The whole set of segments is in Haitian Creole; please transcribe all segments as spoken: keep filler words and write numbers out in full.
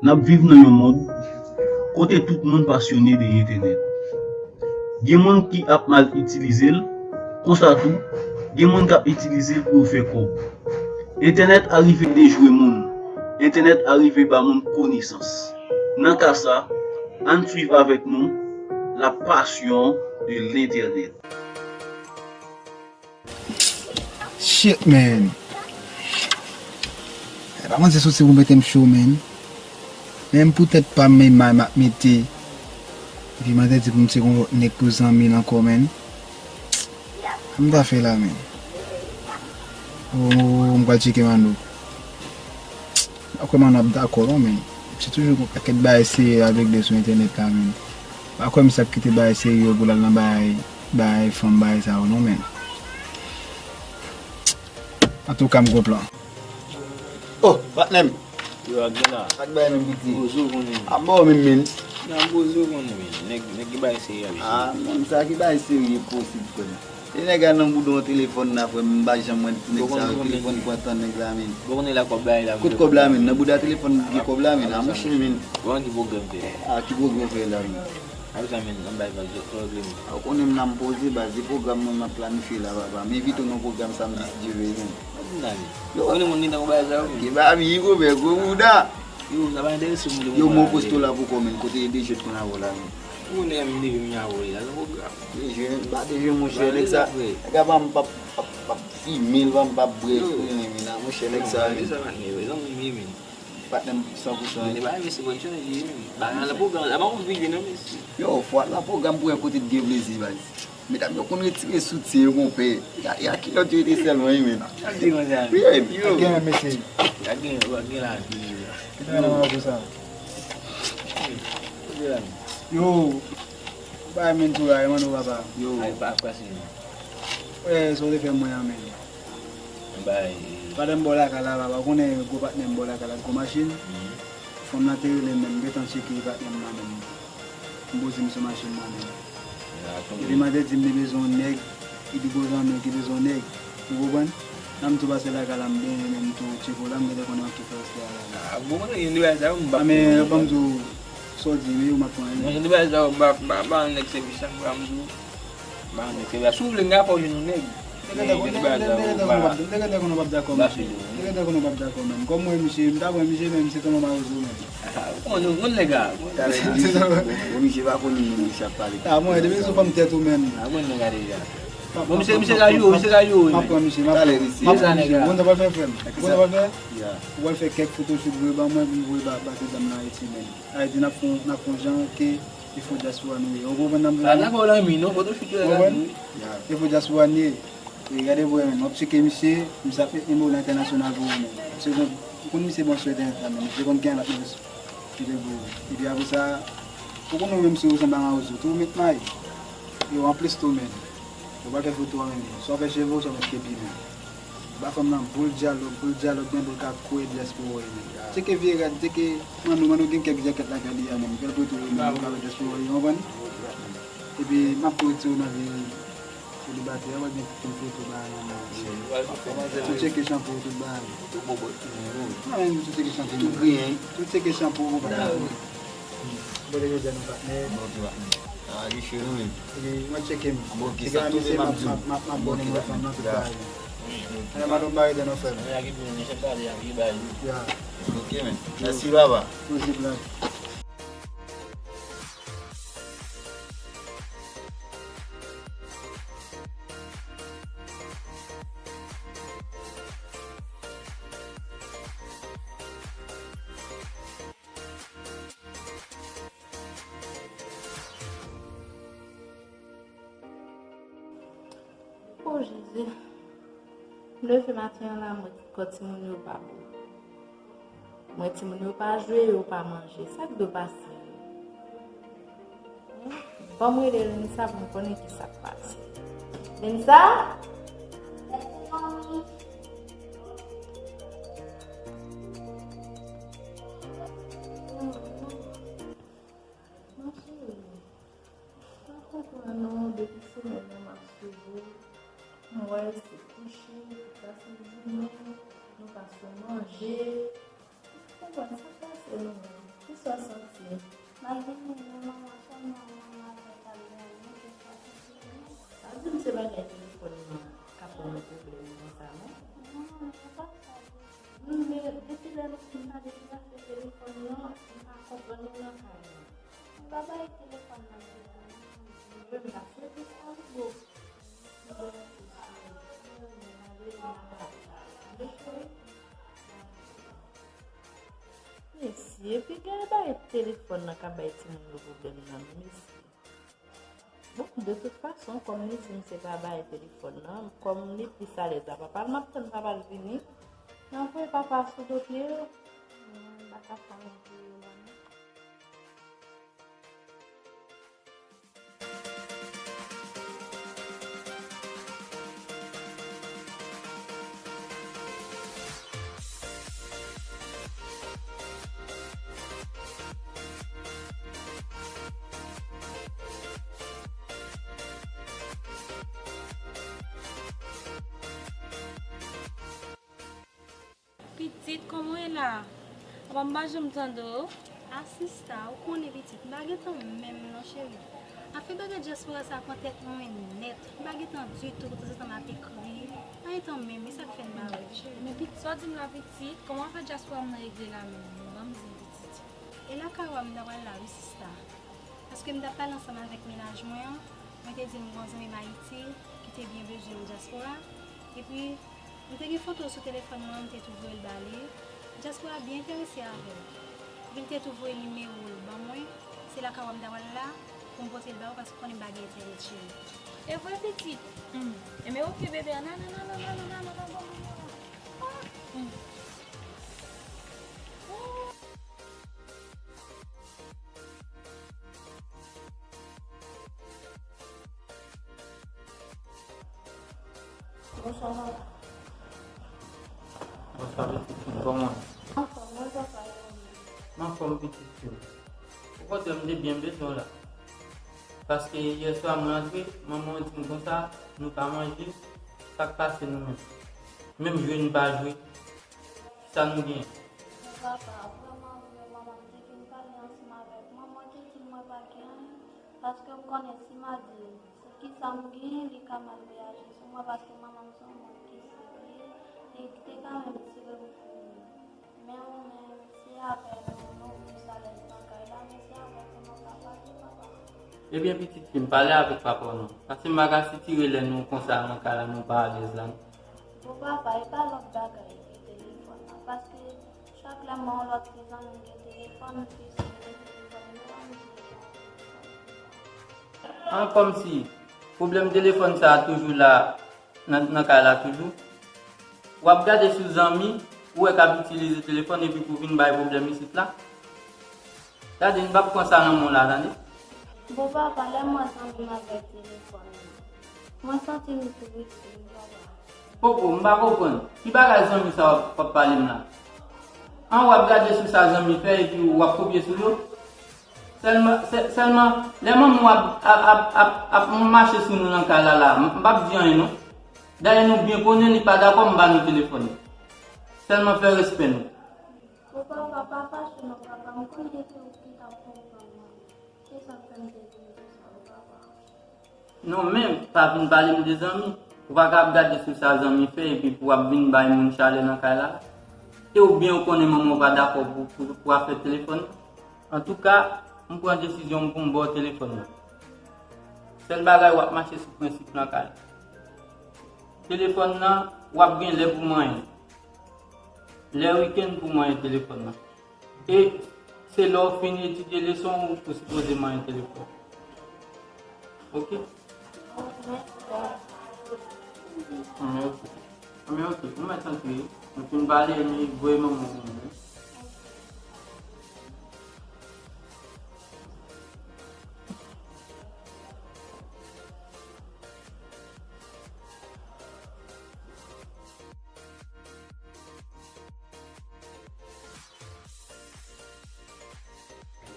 N ap viv nan yon mond kote tout moun pasyone de entènèt. Gen moun ki ap mal itilize l, konsa tou, gen moun k ap itilize l pou yo fè kòb. Entènèt arive dejwe moun. Entènèt arive ba moun konesans. Nan ka sa, ann swiv avèk nou la passion de l'internet. Shit, man. E pa manti soti pou mete m cho, man. Menm pou tèt pa m, men may m ap mete. Epi mwen te di pou m tcheke yon lòt nèg pou zanmi l ankò, man. Sa m ta fè la, man? Oh, m pral tcheke Mano. M pa kwè Mano ap dakò non, men. Misye toujou gon pakèt bagay serye ap regle sou entènèt la, men. M pa kwè misye ap kite bagay serye yo pou l al nan bagay, bagay fanm, bagay sa yo non, men. Antouka, m gon plan. Oh, patnè m. Yo, ak gen la. Sa k bay menm piti? Bozo konnen. A bon menm, men. Nan bozo konnen, men. Nèg, nèg ki bay serye a, mesye. Ah, menm sa ki bay serye posib, frè m. E nèg a nan bouda yon telefòn la, frè m, m pa janm wè nèg sa yo, telefòn pran tan nèg la, men. Bon, konnen la kòb la, la. Kot kòb la, men? Nan bouda telefòn gen kòb la, men. A monchè, men. Bon, ki pwogram fè? Ah, ki pwogram fè la, men? Apre sa, men, nan bay vag, zòt regle, men. Ou konnen m nan m poze, baz, se pwogram mwen m ap planifye la, papa. M envite w nan pwogram samdi, si Dye vle, men. Mwen di nan, men. Ou konnen moun li nan bagay sa yo, men. Ki babi, gwo bèk, gwo bouda. Yo, sa pa enterese m, yo, mwen poste w la pou kò, men, kote de jwèt konn avè w la, men. Ou konnen m leve m ya voye la, nan pwogram. Dejwe, m pa dejwe, monchè, nèg sa, nèg sa pa m p ap, p ap, p ap fimen l, pa m p ap bwè, fimen, men, nan, monchè, nèg sa, men. Sa pa nèg, zanmi m ye, men. Patnè m san pou san. Men, pa mesye, bon chanje, men. Ba, nan pwogram, la pa yon vide, non, mesye. Yo, fwa la pwogram pou wè kote t gen plezi, baz. Medam yo konn retire soutyen yo, konpè. Ya, ya kilòt yo rete sèlman, wi, men. Gade konsa. Wi, men. Yo. Gen, mesye. Gade, gen la. Kite nan mwen sa. Yo. Bay men tou la, e mande w papa. Yo. Ay, pa, pa, se. Wè, sa w te fè mwen an, men. Bay. Patnè m bò lakay la, papa. Ou konnen gwo patnè m bò lakay la, gwo machin. Fanm nan te rele m, men m gentan tcheke patnè m nan, men. M poze m sou machin nan, men. Epi m te di m te bezwen yon nèg, epi gwo zanmi ki bezwen yon nèg. Ou konprann? Nan m tou pase lakay la, m benyen, men m tou tcheke w la, m gentan konnen w ap tou fè reste a la. Ah, bon, mwen, yon bagay sa yo, m pa. Ah, men, ban m di w, sa w di, men yo, m ap pran. Mwen, yon bagay sa yo, m pa, m pa, m pa nèg sèvis sa, m pa, m di w. M pa nèg sèvis. Si w vle, m ka fè w jwenn yon nèg. M te gentan konnen w p ap dakò, men. M te gentan konnen w p ap dakò, men. M te gentan konnen w p ap dakò, men. Kòm mwen, misye, m ta pran misye, men, se tonton mawozo, men. Ah, ou konn, ou konn nèg la. Bon, misye pa konn moun misye ap pale. Ah, mwen, depi sou fanm tèt ou, men. Ah, ou konn nèg la deja. Bon, misye, misye ka joure, misye ka joure, men. M ap pran misye, m ap pran misye. Ou konn sa w pral fè, frè m? Ou konn sa w pral fè? Ou pral fè kèk photoshoot vre ban mwen, pou m voye ba, ba se dam nan Ayiti, men. Ayiti, n ap fè, n ap fè jan ke e fo dyaspora nou ye. Ou konprann sa m di la? Ou konprann? E fo dyaspora nou ye. E gade pou wè, men, m ap tcheke misye, misye ap met nimewo l entènasyonal pou ou, men. Misye konn, ou konn misye bon sou entènèt la, men. Misye konn gen lòt nimewo ki te pou ou. Epi apre sa, ou konn ou menm si ou sanble ak mawozo, tou ou met may. Yo, anplis tou, men. Yo pral fè foto a, men. Swa w fè cheve w, swa w met kepi, men. Ba fanm nan boul dyalòg, boul dyalòg, men boul ka kwe dyaspora, men. Tcheke vye rad, tcheke Mano, Mano gen kèk jakèt lakay li a, men. Fè l prete w, men, ou ka wè dyaspora, ou konprann? Epi, m ap tou retire w nan vi selibatè, w ap gen tout foto bagay nan men. Tou tcheke chanpou, tout bagay. Tou bobot. Non, men tou tcheke chanpou. Tou griyen. Tou tcheke chanpou, ou pa. Bon, lè jodi a nou patnè. Bon, ok, patnè. Ah, li cho nou menm. Epi, mwen tcheke m. Bon, ok, sa tonbe, m ap di w. M ap, m ap, m ap abòne mwen fanm nan tout bagay. Mwen pa nou bare dè nan fè m. Ya. Ok, men. Mèsi, papa. Posib la. O Jezi, m leve maten an la, mwen kò timoun yo pa bon. Mwen timoun yo pa jwe, yo pa manje. Sa k dwe pase yo? Ban m rele Lenisa pou m konnen ki sa k pase. Lenisa? Ma chérie, m pa konprann non, depi semèn nan m ap swiv ou, m wè se kouche, pase jounen, nou pa sou manje. M pa konprann sa k pase non. Kisa w santi? M ap vini, men manman, sèlman manman avèk ap gade, men kesyon ki vini. Pa di m se bagay telefòn nan k ap ban nou pwoblèm konsa, non. Non, se pa sa ditou. Men depi lè nou fin pale de zafè telefòn nan, m pa konprann ou nan kay la. M pa bay telefòn nan di nou, non. Mwen, m pa sou pis a, wi, boo. Mesye, epi gen bay telefòn nan k ap bay timoun yo pwoblèm nan, non, mesye. Bon, de tout fason, kòm li di m se pa bay telefòn nan, kòm li plis alèz a papa l, m ap tann papa l vini. Nan voye papa sou do pye yo. Mwen, m pa ka fè anyen pou yo la, non. Pitit, kòman w ye la? Apa m pa janm tande w? A sista, ou konnen pitit, m pa gentan menm non cheri. Afè bagay dyaspora sa pran tèt mwen nèt. M pa gentan ditou, tanzantan m ap ekri. M pa gentan menm, e sa k fè m pa wè w cheri. Men pitit, sa w di m la pitit, kòman afè dyaspora m nan regle la menm? Ban m di m pitit. E lakay ou a m ta pral la wi sista. Paske m t ap pale ansanm avèk mennaj mwen an, mwen te di l m gen yon zanmi m Ayiti ki te byen bezwen m dyaspora. Epi, m te gen foto sou telefòn mwen, m te tou voye l ba li. Dyaspora byen enterese avè l. Epi l te tou voye nimewo l ban mwen. Se lakay ou a m ta pral la pou m pote l ba ou paske ou konnen m pa gen entènèt cheri. E vre pitit? Hmm. Enben oke bebe, nan, nan, nan. Ah, hmm. Bonswa, papa. Bonswa, pitit fi m, kòman w ye? Anfòm, mwen papa, e ou menm? M anfòm, pitit fi m. Okontrè, m te byen bezwen w la. Paske yè swa mwen antre, manman w di m konsa, nou pa manje, sa k pase nou menm? Menm jwe nou pa jwe. Kisa nou gen? Bon papa, vrèman vre, manman m te vin pale ansanm avèk mwen, mwen te di l mwen pa gen anyen, paske m konnen si m a di l se kisa m gen, li ka mal reyaji sou mwen, paske manman m se yon moun ki serye, li te ka menm tire m pou li. Men ou menm, se avè nou, nou plis alèz nan kay la, men se avèk ou nou ka pale, papa. Ebyen, pitit fi m, pale avèk papa w non. Paske m pa ka sitire lè nou konsa nan kay la, nou pa alèz la non. Bon papa, e pa lòt bagay ke telefòn nan, paske chak lè m wè yon lòt ti zanmi m gen telefòn, m plis rele telefòn yo, m di yo pa gen telefòn. An, kòmsi pwoblèm telefòn sa a toujou la nan, nan kay la toujou? W ap gade sou zanmi ou wè k ap itilize telefòn epi pou vin bay pwoblèm isit la? Gade, m p ap pran sa nan men w la, tande. Bon papa, lè m wè zanmi m avèk telefòn nan, mwen santi m tris wi papa. Poko, m pa konprann. Ki bagay zanmi sa w ap, w ap pale m la? An, w ap gade sou sa zanmi fè epi w ap kopye sou yo? Sèlman, sè-, sèlman, lè manman w ap, ap, ap, ap, ap mache sou nou nan kay la, la, m, m p ap di anyen non. Dayè nou byen konnen li pa dakò m ba nou telefòn li. Sèlman fè respè nou. Bon papa, pa fache non papa, m konnen se ou ki t ap konprann mwen. Se sa k fè m te vin di sa wi papa. Non, men pa vin pale m de zanmi. Ou pa ka ap gade sou sa zanmi fè epi pou w ap vin bay moun chalè nan kay la. E ou byen ou konnen manman w pa dakò pou, pou, pou afè telefòn nan. Antouka, m pran desizyon m pou m ba w telefòn nan. Sèl bagay, w ap mache sou prensip nan kay la. Telefòn nan, w ap gen lè pou manyen. Lè wikenn pou manyen telefòn nan. E se lè w fin etidye leson ou, ou sipoze manyen telefòn. Oke? Anben oke. Anben oke. Ou mèt antre. Nou fin pale, mi voye manman w pou mwen.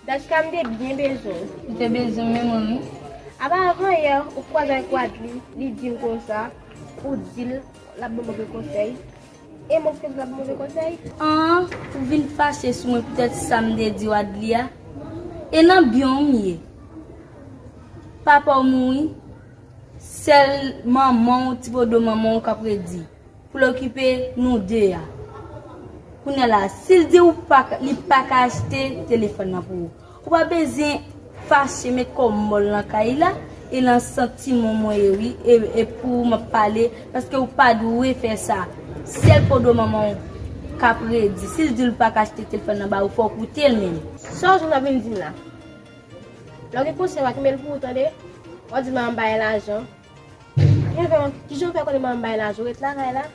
Dachka, m te byen bezwen w. Ou te bezwen m menm wi. Apa avan yè, ou kwaze ak Wadli, li di m konsa, ou di l l ap ban m anpil konsèy. E mwen ki te di l ap move konsèy? An, ou vin fache sou mwen poutèt sa m te di w Adli a? E nan byen w m ye. Papa w mouri, sèl manman w, ti podo manman w k ap redi pou l okipe nou de a. Kounye a la, si l di ou pa ka, li pa ka achte telefòn nan pou ou, ou pa bezwen fache met kò w mòl nan kay la, e nan santiman mwen ye wi, e, e pou ou m ap pale, paske ou pa dwe fè sa. Sèl podo manman w k ap redi. Si l di l pa ka achte telefòn nan ba ou, fò w koute l menm. Sa w jwenn w ap vin di m la? Lè w gen konsèy w a kenbe l pou ou tande. W ap di m manman bay lajan. Kijan w fè, kijan w fè konnen manman bay lajan? Ou ret lakay la.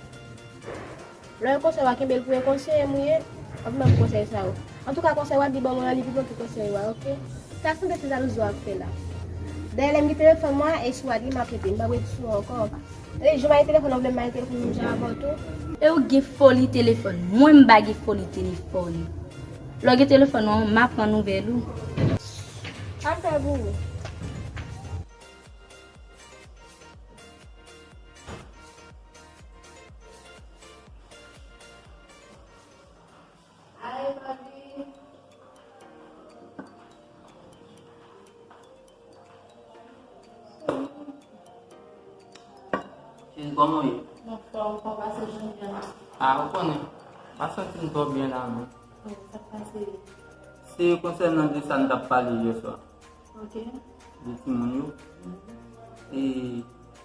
Lè w gen konsèy w a kenbe l pou ou, e konseye m ou ye. W ap ban m konsèy sa yo. Antouka konsèy w a di ban mwen an li pi bon ke konsèy w a, oke? Sa sanble se jalouzi w ap fè la. Dayè lè m gen telefòn mwen e sou Adli m ap rete, m p ap ret sou ou ankò. E jan w maye telefòn nan, ou vle m maye telefòn menm jan avè w tou? E ou gen foli telefòn. Mwen m pa gen foli telefòn. Lè w gen telefòn ou an, m ap pran nouvèl ou. Al fè pou ou. Ay, papi. Cheri, kòman w ye? Mwen fò, kòman w pase jounen an? A, ou konnen, m pa santi m twò byen la menm. Oh, sa k pase? Se konsènan de sa n t ap pale yè swa. Ok. De timoun yo. E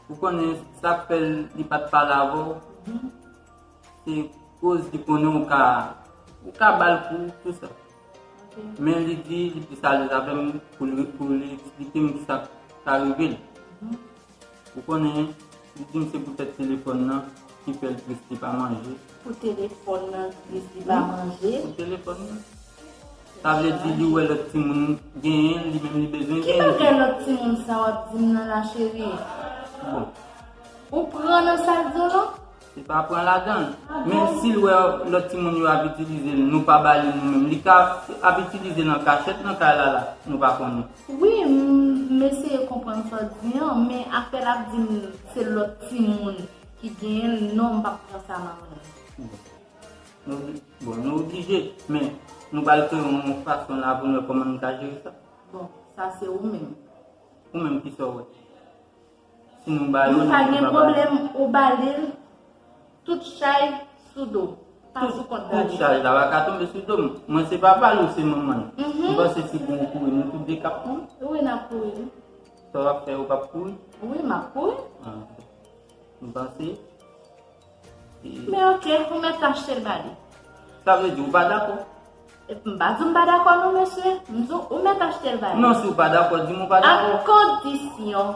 ou konnen sa k fè l, li pa t pale avè w? Mhm. Se koz li konnen ou ka, ou ka ba l kou, tou sa. Ok. Men li di li plis alèz avè m pou li, pou li eksplike m sa k ka rive l. Mhm. Ou konnen, li di m se poutèt telefòn nan ki fè l tris, li pa manje. Pou telefòn nan tris, li pa manje? Pou telefòn nan. Sa vle di li wè lòt timoun genyen l, li menm li bezwen genyen l. Ki bagay lòt timoun sa w ap di m nan la, cheri? Bon. Ou pran nan sa l di w lan? Se pa pran ladan l. Men si l wè lòt timoun yo ap itilize l, nou pa ba li nou menm, li ka ap itilize l an kachèt nan kay la la, nou pa konnen. Wi, m, m eseye konprann sa w di an, men afè l ap di m se lòt timoun ki genyen l, non, m p ap pran sa nan men l. Bon. Nou, bon, nou oblije, men nou pral kreye yon fason la pou nou wè kòman nou ka jere sa. Bon, sa se ou menm. Ou menm, kisa w wè? Si nou ba yo, nou pa gen pwoblèm, ou ba li l, tout chay sou do. Pa sou kont Dani. Tout chay la pa ka tonbe sou do m. Mwen se papa l, ou se manman l. Mhm. M panse si bon ou kouri, nou tout de k ap kouri. Wi, n ap kouri, wi. Sa w ap fè, ou p ap kouri? Wi, m ap kouri. Ah, ok. M panse. Men ok, ou mèt achte l ba li. Sa vle di ou pa dakò? M pa di m pa dakò non, mesye. M di w, ou mèt achte l ba li. Non, si w pa dakò, di m ou pa dakò. A kondisyon